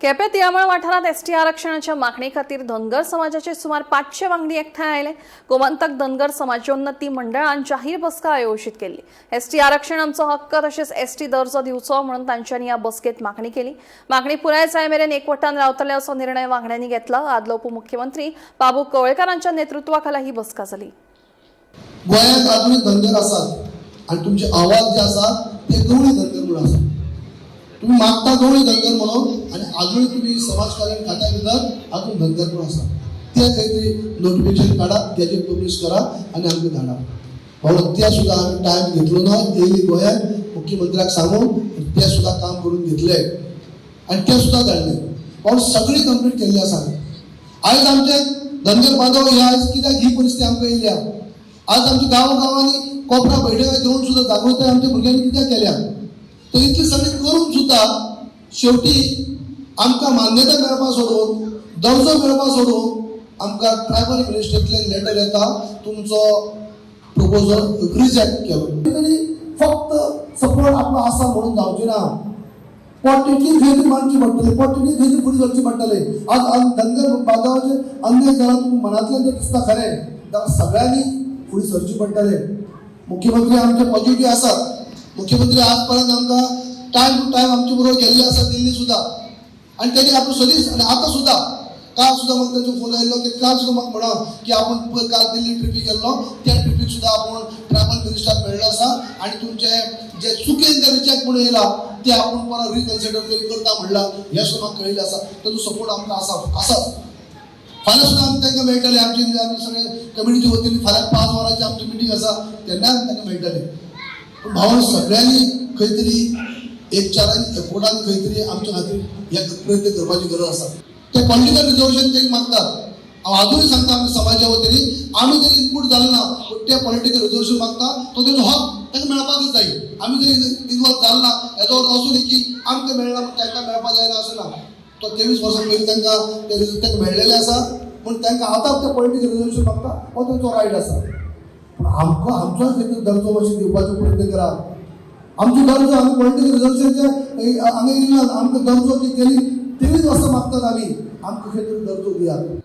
केपें तिळामळ वाठारांत एसटी आरक्षणाच्या मागणे खातीर धनगर समाजाचे सुमार 500 वांगडी एकठांय आयले. गोमंतक धनगर समाजोन्नती मंडळान जाहीर बसका आयोजीत केल्ली. एसटी आरक्षण आमचो हक्क तशेंच एसटी दर्जो दिवचो म्हणून तांच्यांनी ह्या बसकेत मागणी केली. मागणी पुराय जाय मेरेन एकवटान रावतले असो निर्णय वांगड्यांनी घेतला. आदलो उपमुख्यमंत्री बाबू कवळेकारांच्या नेतृत्वाखाला ही बसका जाली. गोंयांत अजूनय धनगर आसात आनी तुमचे आवाज जे आसा ते गवळी धनगर म्हणून आसा. तुम्ही मागता गवळी धनगर म्हणून आनी अजूनय तुमी समाज कल्याण खात्या भितर अजून धनगर म्हणून आसा. ते खंय तरी नोटिफिकेशन काडा, गॅजेट पब्लीश करा आनी आमकां धाडा. भाऊ, ते सुद्दां आमी टायम घेतलो ना. येयली गोंयांत, मुख्यमंत्र्याक सांगून ते सुद्दां काम करून घेतले आनी ते सुद्दां धाडले. भाऊ, सगळी कंप्लीट केल्ली आसा. आयज आमचे धनगर बांधव हे आयज कित्याक ही परिस्थिती आमकां येयल्या? आज आमच्या गांवागांवांनी कोपरा बैठका घेवन सुद्दां जागृताय आमच्या भुरग्यांनी कित्याक केल्या? तर इतली सगळी करून सुद्दां शेवटी आमकां मान्यताय मेळपा सोडून, दर्जो मेळपा सोडून, आमकां ट्रायबल मिनिस्ट्रींतल्यान लेटर येता, तुमचो प्रपोजल रिजेक्ट केलो. तरी फक्त सपोर्ट आपलो आसा म्हणून जावची ना. पोटतिडकीन खंय तरी मांडची पडटली, पोटतिडकीन खंय तरी फुडें सरची पडटली. आज धनगर बांधवाचेर अन्याय जाला, तुमकां मनांतल्यान जर दिसता खरें जाल्यार सगळ्यांनी फुडें सरची पडटले. मुख्यमंत्री आमचे पॉझिटिव्ह आसात. मुख्यमंत्री आजपर्यंत आमकां टायम टू टायम आमचे बरोबर गेल्ले आसा दिल्ली सुद्दां आनी तेणी आपण सदीच आनी आतां सुद्दां, काल सुद्दां म्हाका तांचो फोन आयिल्लो की काल सुद्दां म्हाका म्हणा की आपूण पळय काल दिल्ली ट्रिपीक गेल्लो, त्या ट्रिपीक सुद्दां आपूण ट्रायबल मिनिस्टराक मेळ्ळो आसा आनी तुमचे जे चुकेन ते रिजेक्ट म्हणून येयला ते आपूण परत रिकन्सिडर तरी करता म्हणलां. हें सुद्दां म्हाका कळिल्लें आसा. तांचो सपोर्ट आमकां आसा आसाच. फाल्यां सुद्दां आमी तांकां मेळटले. आमची आमी सगळे कमिटीच्या वतीन फाल्यां 5 वरांची आमची मिटींग आसा, तेन्ना आमी तांकां मेळटले. पूण भावांनो, सगळ्यांनी खंय तरी एकचारान, एकवटान खंय तरी आमच्या खातीर हे प्रयत्न करपाची गरज आसा. ते पॉलिटिकल रिजर्वेशन ते मागतात. हांव आजूनय सांगता, आमच्या समाजा वतीन आमी जर इनपूट जाले ना, पूण ते पॉलिटिकल रिजर्वेशन मागता, तो तेजो हक तांकां मेळपाकच जाय. आमी जर इनवॉल्व जाले ना, हेजो अर्थ असो न्ही की आमकां मेळना म्हण तांकां मेळपाक जायना, अशें ना. तो 23 वर्सां पयलीं तांकां ते तांकां मेळ्ळेलें आसा पूण तांकां आतां ते पॉलिटिकल रिजर्वेशन मागता, हो तेंचो रायट आसा. पूण आमकां आमचोय खंय तरी दर्जो मातशें दिवपाचो प्रयत्न करा. आमचो दर्जो, आमी पॉलिटिकल रिजर्वेशनचे हांगा येयला, आमकां दर्जो जी केली 23 वर्सां मागतात आमी, आमकां खंय तरी दर्जो दियात.